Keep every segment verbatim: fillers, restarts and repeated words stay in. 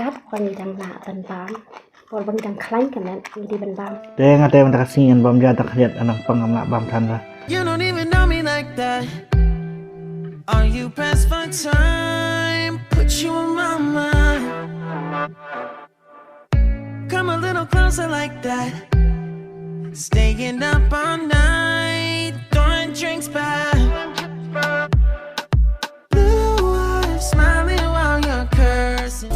Ap, kong dang lah ban bam. Por bang dang khlaiñ ka met, ngi dei ban bam. Te nga te mynta ka sngi ngan bam ja ta khliat, anang pang ngam lah bam than ra. You don't even know me like that. Are you pressed for time? Put you on my mind. Come a little closer like that. Staying up all night, throwing drinks back. Blue eyes smiling while you're cursing.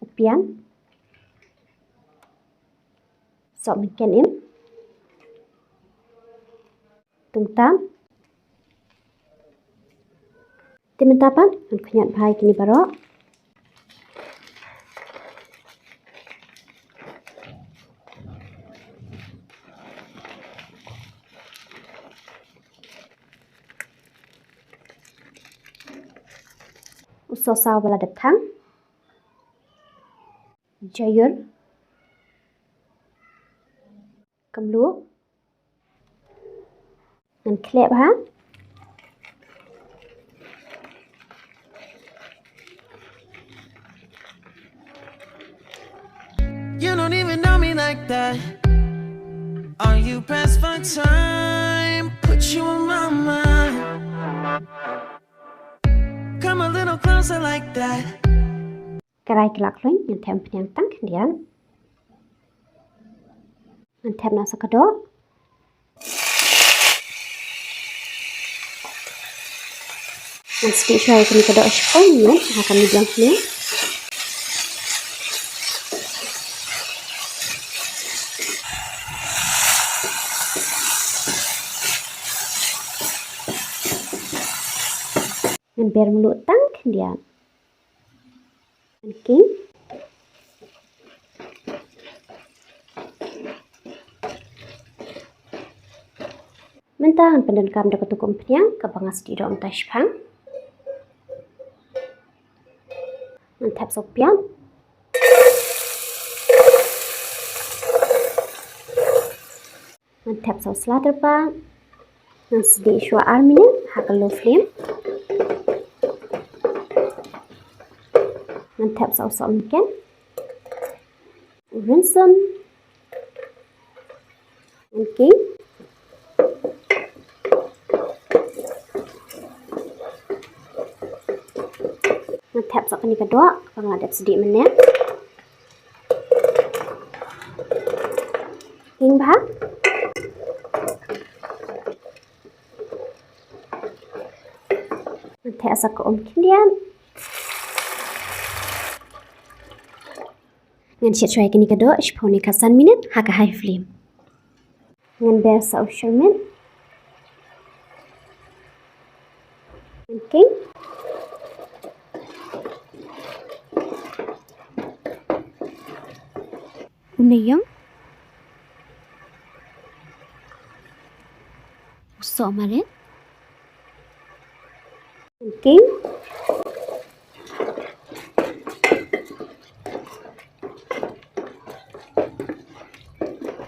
U pian. Sohmynken im. Tungtam. Te mynta pat ngan khñiot bha ïa kine baroh. U sohsaw ba la dep thang. Jaiur. Ka mluh. Ngan khleh bha. You don't even know me like that. Are you pressed for time? Put you on my mind. Come a little closer like that. Karai ka la khlaiñ, ngan them pynïang tang khyndiat. Ngan them noh sa ka doh. Ngan sdieh shuwa ïa kane ka doh shiphew minit ha ka medium flame. Ngan ber mluh tang khyndiat. Ngan king. Mynta ngan pyndonkam da katu ka umphniang kaba nga sdieh doh mynta shipang. Ngan thep sa u piat. Ngan thep sa u sla tyrpang. Ngan sdieh shuwa ar minit ha ka low flame. Ngan thep sa u sohmynken. U rynsun. Ngan king. Ngan thep sa kane ka doh kaba nga la dep sdieh mynne. King bha. Ngan thep sa ka um khyndiat. Ngan shet shuwa ïa kane ka doh shiphew ne khatsan minit ha ka high flame. Ngan ber sa u shyrmit. Ngan king. U neiïong. U sohmarit. Ngan king.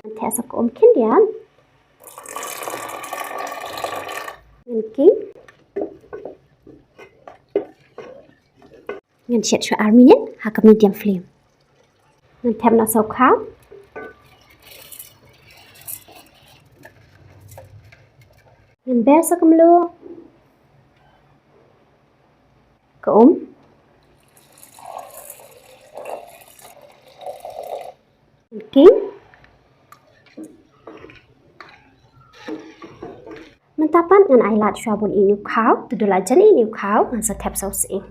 Ngan thep sa ka um khyndiat. Ngan king. Ngan shet shuwa ar minit ha ka medium flame. Ngan thep noh sa u khaw. Ngan ber sa ka mluh. Ka um. Ngan king. Mynta pat ngan ai lad shuwa ban ïehnoh u khaw, te da la jan ïehnoh u khaw, ngan sa thep sa u sying.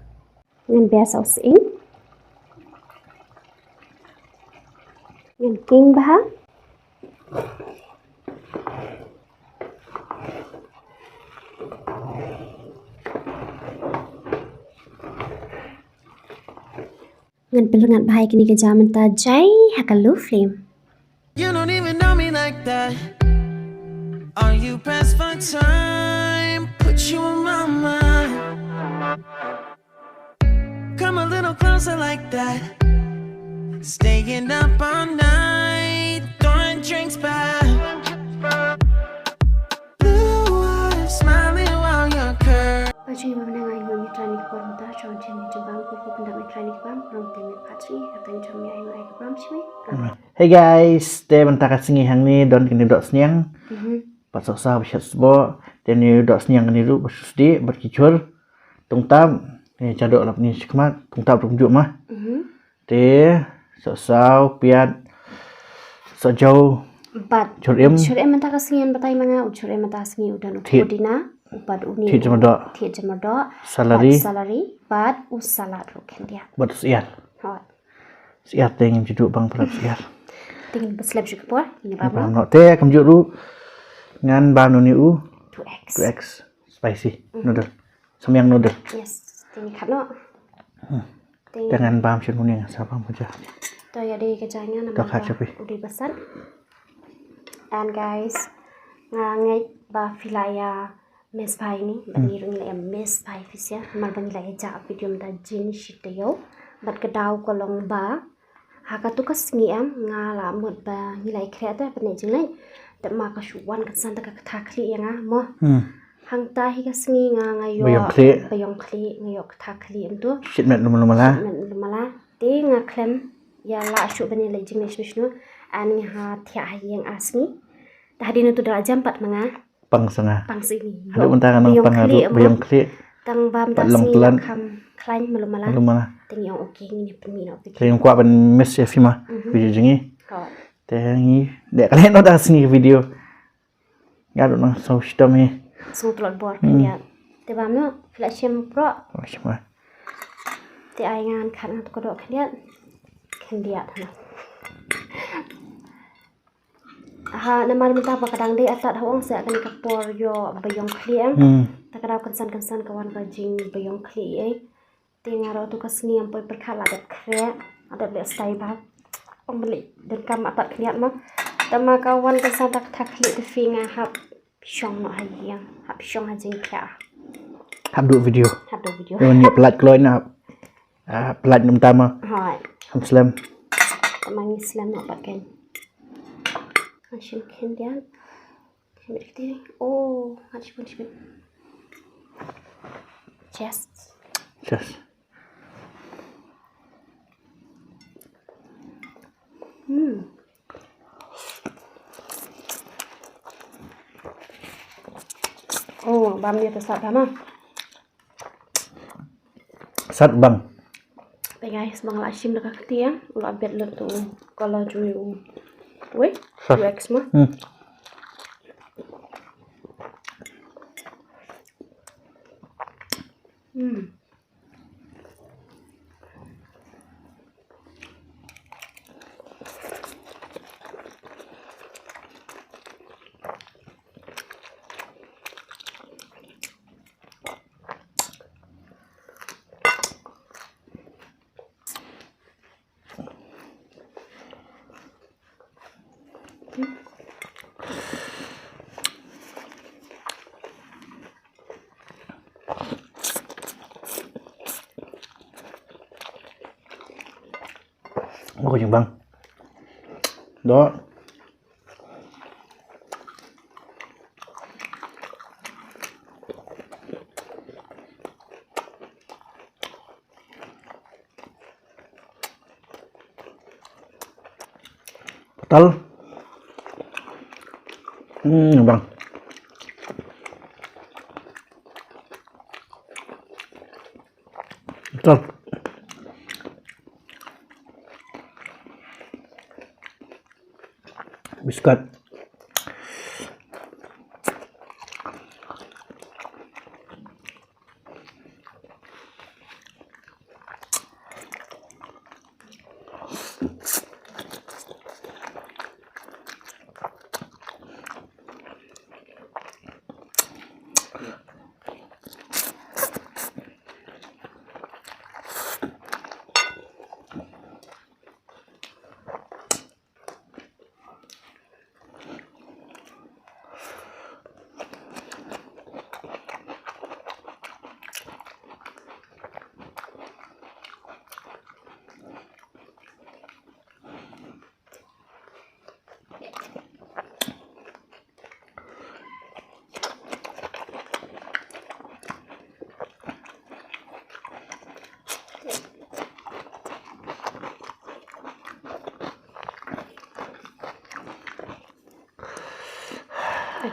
Ngan ber sa u sying. Ngan king bha. Ngan pynrngat bha ïa kane ka ja mynta jai ha ka low flame. You don't even know me like that. Are you pressed for time? Put you on my mind. Come a little closer like that. Staying up all night, throwing drinks back. Blue eyes, smiling while you're curved. Ba jing ba menang ai ngi trai ni kebam ta, chong jing ni jing bam, ku ku pendam ni trai ni kebam, rom te ni pat ni, kata ni jong ni ai ngi ai kebam chimi. Hey guys, te mynta ka sngi hangne don kine dohsniang. Mhm. Pat sohsaw ba shet sboh, te ne dohsniang kane ruh ba shu sdieh bad ki jhur. Tungtap, eh, cha doh lap ne shikmat, tungtap ruh kumjuh ma. Mhm. Te sohsaw, piat, sohjaw, bad jhur im. Jhur im mynta ka sngi, yn batai ma nga, u jhur im mynta ka sngi u don u thied, pudina, bad u ni thied u jamyrdoh, thied jamyrdoh, salari, bad salari, bad u salad ruh khyndiat. Bad u syiar. Hooid. Syiar te ngim ju duh bang palat syiar. Te ngin pynslem shuh ka por, ngin bam noh. Te kumjuh ruh ngan bam noh ne u two X. Two X spicy noodle. Samyang noodle. Yes, te ngin kat noh. Hmm. Te ngan bam shuh ne, sa bam ka ja. To ïa dei ka ja ngan bam ka ja phi. U dei ba sat. And guys, nga ngeit ba phi la ïa miss bha ïa ngi, bad ngi ruh ngi la ïa miss bha ïa phi sha, namar ba ngi la ïa jah video mynta jingshit taïew. Bad ka daw ka long ba ha katu ka sngi em nga la mut ba ngi la ïa khreh te ban ïa jingleit. Te ma ka shu wan ka san ta ka kata khlieh ïa nga mo. Hmm. Hangta hi ka sngi nga nga ïoh ba ïong khlieh, ba ïong khlieh, nga ïoh kata khlieh em tu. Shit met lum lum la. Shit met lum lum la. Te nga khlem ïa lah shuh ban ïa leit jingleit shnu shnu. An ngi ha thiah ha ïing ar sngi. Te hadien tu da la jam pat ma nga. Pang sa nga. Pang sa ngi. Haduh mynta nga nang pang haduh ba ïong khlieh. Tang ba mynta sngi la kham khlaiñ malu mala. Malu mala. Te ngi ong okay, ngi pynmih noh. Te ngi kwah ban miss ïa phi ma. Mhm. Phi jing ngi. Hooid. Te ngi dei ka leh noh da sngi video. Nga ruh nang sngew shitom hi. Sngew tlot bor khyndiat. Te bam noh, phi la shim proh. Phi la shim ma. Te ai ngan khat ngan tu ka doh khyndiat. Khyndiat hana. Ha, namar mynta ba ka dang dei atat ha ong sa kane ka por ïoh ba ïong khlieh. Hmm. Ta ka daw kynsan kynsan ka wan ka jing ba ïong khlieh ei. Te nga ruh tu ka sngi ngam poi pyrkhat la dep khreh, la dep leh stai ba. Ong beli donkam atat khlieh ma. Te ma ka wan kynsan ta ka thak khlieh te phi nga hap shong noh ha ïing, hap shong ha jingphiah. Hap duh video. Hap duh video. Ïa pynlait kloi na hap. Ah, pynlait namar ta ma. Hooid. Ham slem. Te ma ngi slem noh pat kein. Nga shim khyndiat. Shim khyndiat. Oh, ngat shibun shibun. Cheers. Cheers. Hmm. Oh, bam ïa ta sat bam ah. Sat bang. Te guys, bang la shim da ka kti ïa, u la bet lut tu u color jong u. Wei, sat. U X ma. Hmm. Hmm. Ko jingbang. Doh. Patal. Hmm, bang. Patal. Biscuit.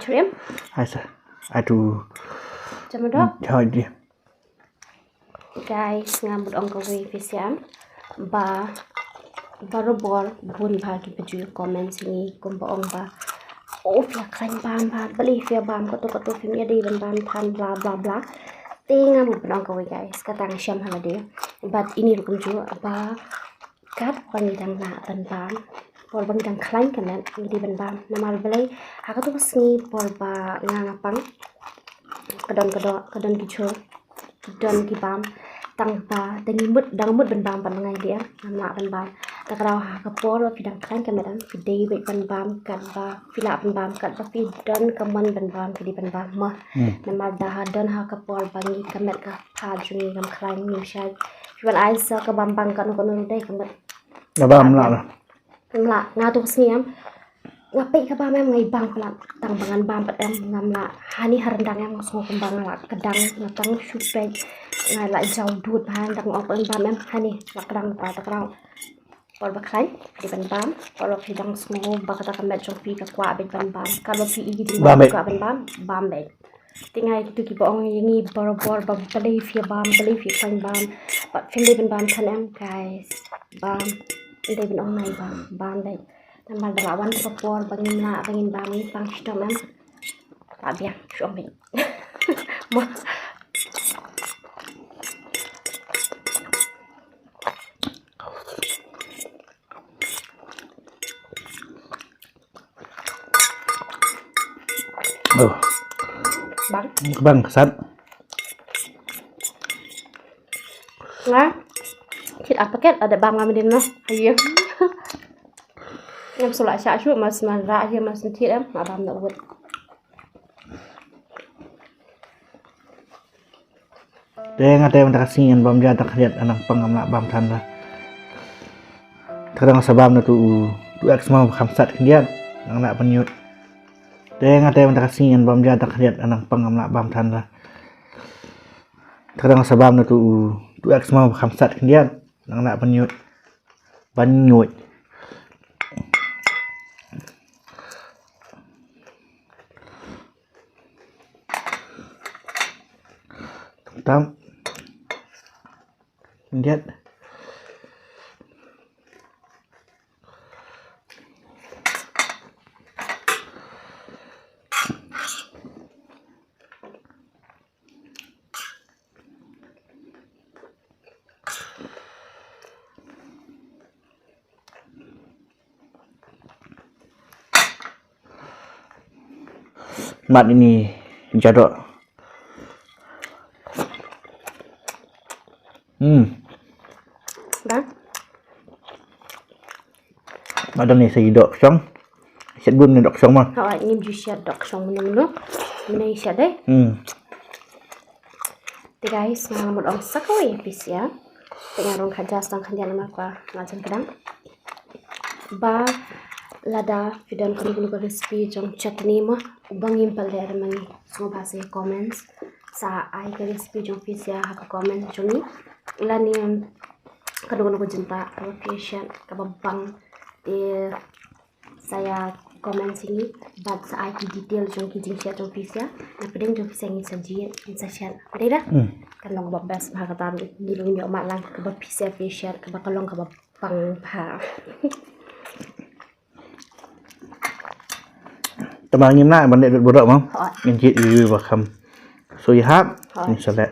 Chrim. Ai sa. Atu. Jamadok. Hoi di. Guys, nga mut ong kawei phi sngap ba barabor bun ba ki pynjui comment ïa ngi kumba ong ba, oh, phi ïa khlaiñ bam ba, balei phi ïa bam, kato kato, phim ïa dei ban bam than, bla bla bla. Te nga mut ban ong kawei guys, kata nga shem ha lade. But ine ruh kumjuh ba katba ngi dang lah ban bam, por ba ngi dang khlaiñ ka met ngi dei ban bam. Namar balei, ha kato ka sngi por ba nga nga pang, ka don, ka don, ka don ki jhur, ka don ki bam, tang ba dang mut, dang mut ban bam pat nga ïa dei, ngam lah ban bam. Te ka daw ha ka por ba phi dang khlaiñ ka met, em, phi dei beit ban bam katba phi lah ban bam, katba phi don ka mon ban bam phi dei ban bam mo. Hmm. Namar da ha don ha ka por ba ngi ka met ka pha jong ngi ngam khlaiñ, ngim shai. Phi wan ai sa ka bam bang kano kano ruh dei ka met. Nga bam lah. Lah, nga tu ka sngi em. Nga peit ka bam em, nga i bang palat. Tang ba ngan bam pat em, ngam lah. Hani ha ryndang em, nga sngew kumba nga lah kdang, nga tang shu peit. Nga lah jaw dud ba ha ryndang, ong pat bam em, hani lah kdang pat, kdang. Por ba khlaiñ, dei ban bam. Por ba phi dang sngew ba kata ka met jong phi ka kwah beit ban bam, katba phi i dei ban bam, kwah ban bam, bam beit. Te nga ïa kito kiba ong ïa ngi barabor ba balei phi ïa bam, balei phi ïa khlaiñ bam, ba phim dei ban bam than em, guys. Bam, ym dei ban ong nai bam, bam beit. Namar da la wan ka por ba ngim lah, ba ngin bam, ngin pang shitom em. Lah biang, shu ong beit. Mo. Oh. Bang. Bang, sat. Nga. Kit apa ket ada bang nga medin noh. Ayo. Ngam sula sha shu mas man ra ayo mas kit em, ma bam na wut. Te nga te mynta ka sngi ngan bam ja ta khyndiat, ngan nang pang ngam lah bam than la. Te dang sa bam na tu u, tu ex ma kham sat khyndiat, nang lah ban yut. Te nga te mynta ka sngi ngan bam ja ta khyndiat, ngan nang pang ngam lah bam than la. Te dang sa bam na tu u, tu ex ma kham sat khyndiat, nang lah ban yut. Ban yut. Tam. Khyndiat. Mat ini jadok. Hmm. Ba? Madan ni sa i dok shong. Shet bun ni dok shong ma. Ha, ngim ju shet dok shong mano mano. Mano i shet dei. Hmm. Te guys, nga mut ong sa kawei phi sngap. Te nga rung khaja stang khaja namar kwa nga jan kdang. Ba lada phi don kano kano ka recipe jong chutney mo, uba ngim pat leh re ma ngi, sngewbha sa ïa comments. Sa ai ka recipe jong phi sha ha ka comment jong ngi. Lane kano kano ka jingbam kaba phi shet kaba bang, te sa ïa comment sha ngi bad sa ai ki detail jong ki jingshet jong phi sha. Na pdeng jong phi sha ngin sa jied, ngin sa shet. Dei da? Hmm. Kan long kaba best bha kata ruh, ngi ruh ngin ïoh mad lang kaba phi sha phi shet kaba ka long kaba bang bha. Te ma ngim lah ban leh dud budok ma. Hooid. Ngin jied ïa u ba kham sui hap. Hooid. Ngin sa leh.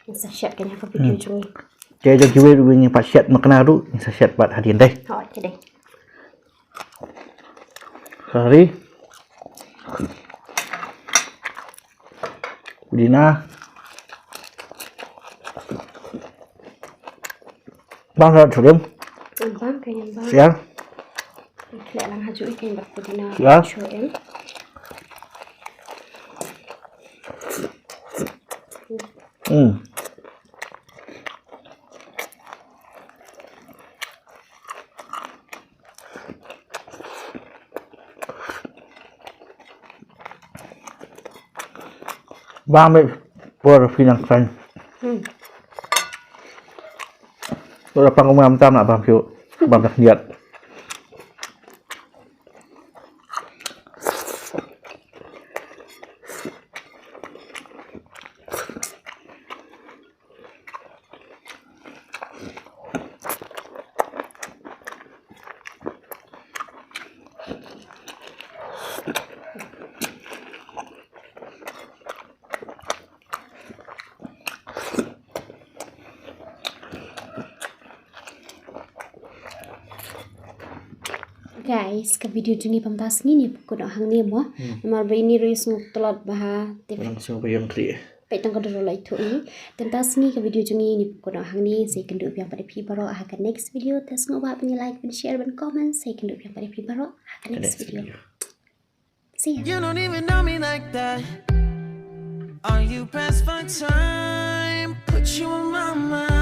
Ngin sa shet kane ha ka video jong ngi. Te jong kiwei ruh ngin pat shet makna ruh, ngin sa shet pat hadien dei. Hooid, te dei. Sorry. Pudina. Bang sa chulum. Bang ka ngan bang. Sial. Khleh lang ha ju i ka ngan bang pudina. Sial. Chulum. Hmm. Bang me por phi nang khlaiñ. Hmm. Por pang kum ngam tam na bang phi. Bang dah niat. Guys, ka video jong ngi pyntas ngi ni pukun hangne mo. Namar ba ini ruh sngew tlot bha. Te peit tang ka doro lai tu i. Pyntas ngi ka video jong ngi ni pukun hangne. Sa ïakynduh biang pat ïa phi baroh ha ka next video. Te sngewbha ban like, ban share, ban comment. Sa ïakynduh biang pat ïa phi baroh ha ka next video. See ya. You don't even know me like that. Are you pressed for time? Put you on my mind.